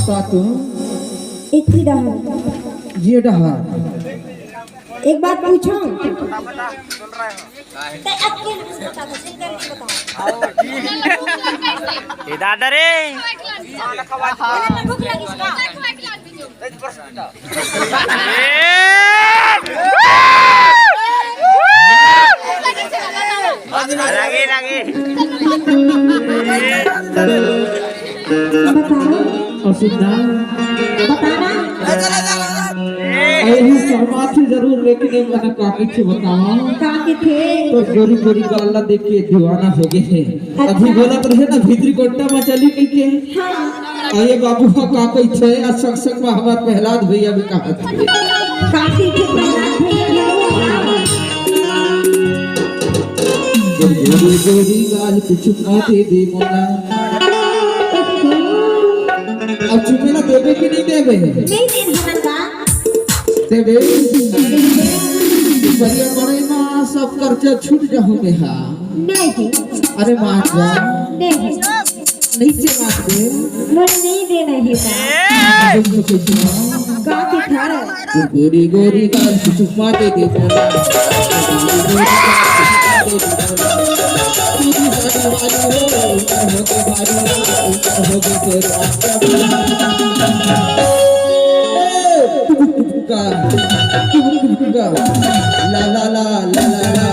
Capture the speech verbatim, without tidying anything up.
बता तू। एक ही डहर। ये डहर। एक बात पूछो। ए दादा रे। भूख लगी इसका। लगे, लगे। बताओ। अउ सुन ना। बताना। अरे शर्मा से जरूर, लेकिन एक बार का कुछ बताओ। का के थे? तो गोरी गोरी गाल ला देख के दीवाना हो गए हैं। अच्छा। अभी बोलत रहे ना, भीतरी कोट्टा में चली कह के। हाँ। अरे बाबू, हाँ, का कहिथे? आज संग संग में हमार प्रहलाद भैया भी कहत हे। का कहिथे प्रहलाद भैया? गोरी गोरी गाल कुछ खा दे दे मोला। अब चुपेला देबे कि नहीं देबे? नहीं दे हमन का। देबे। बढ़िया बड़े माँ, सब कर्जा छूट जाहू मेहा। नहीं। अरे मान जा। नहीं। नहीं से बात दे। मोर नहीं देना हे का। तुम तो कुछ ना। का के घर? गोरी गोरी गाल कुछ माते दे बोला। ला ला ला ला ला।